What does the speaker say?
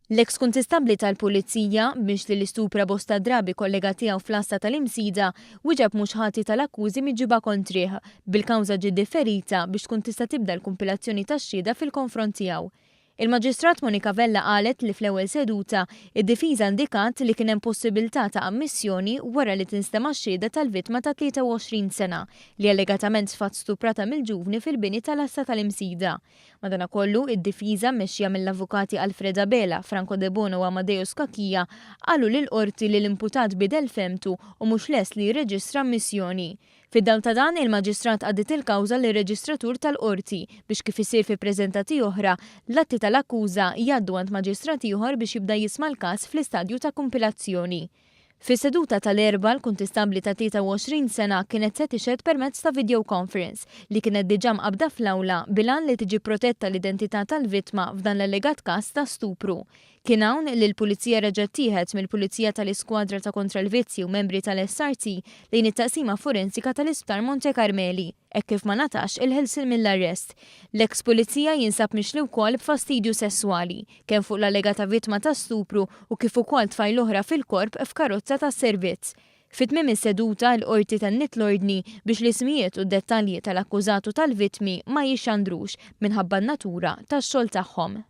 L-eks kuntistabbli tal-Pulizija, mixli li stupra bosta drabi kollega tiegħu fl-għassa tal-Imsida, wieġeb mhux ħati tal-akkużi miġjuba kontrih, bil-kawża ġiet differita biex tkun tista' tibda l-kumpilazzjoni tax-xhieda fil-konfront tiegħu. Il-Maġistrat Monica Vella qalet li fl-ewwel seduta, id-difiża indikat li kien hemm possibilità ta' ammissjoni wara li tinstema' x-xhieda tal-vittma ta' 23 sena li allegatament sfat stuprata mill-ġuvni fil-bini tal-għassa tal-Imsida. Madanakollu, id-difiża mmexxija mill-avukati Alfred Abela, Franco Debono u Amadeo Scacchia qalu lill-Qorti li l-imputat bidel fehmtu u mhux lest li jirreġistra ammissjoni. Fid-dawl ta' dan, il-Maġistrat għaddiet il-kawża lir-Reġistratur tal-Qorti biex kif isir fi preżentati oħra, l-atti tal-akkuża jgħaddu għand Maġistrat ieħor biex jibda jisma' l-każ fl-istadju ta' kumpilazzjoni. Fis-seduta tal-Erbgħa, l-kuntistabbli ta' 23 sena kienet se tixhed permezz ta' video conference li kienet diġà mqabbda fl-awla bil-għan li tiġi protetta l-identità tal-vittma f'dan l-allegat każ ta' stupru. Kien hawn li l-Pulizija reġgħet tieħed mill-Pulizija tal-Iskwadra ta' Kontra l-Vizzji u membri tal-SRT lejn it-Taqsima Forensika tal-Isptar Monte Carmeli, hekk kif ma ngħatax il-ħelsien mill-arrest. L-eks Pulizija jinsab mixli wkoll b'fastidju sesswali, kemm fuq l-allegata vittma ta' stupru u kif ukoll tfajla oħra fil-korp f'karozza tas-servizz. Fi tmiem is-seduta, il-Qorti tenniet l-ordni biex l-ismijiet u d-dettalji tal-akkużat u tal-vittmi ma jixxandrux minħabba n-natura tax-xogħol tagħhom.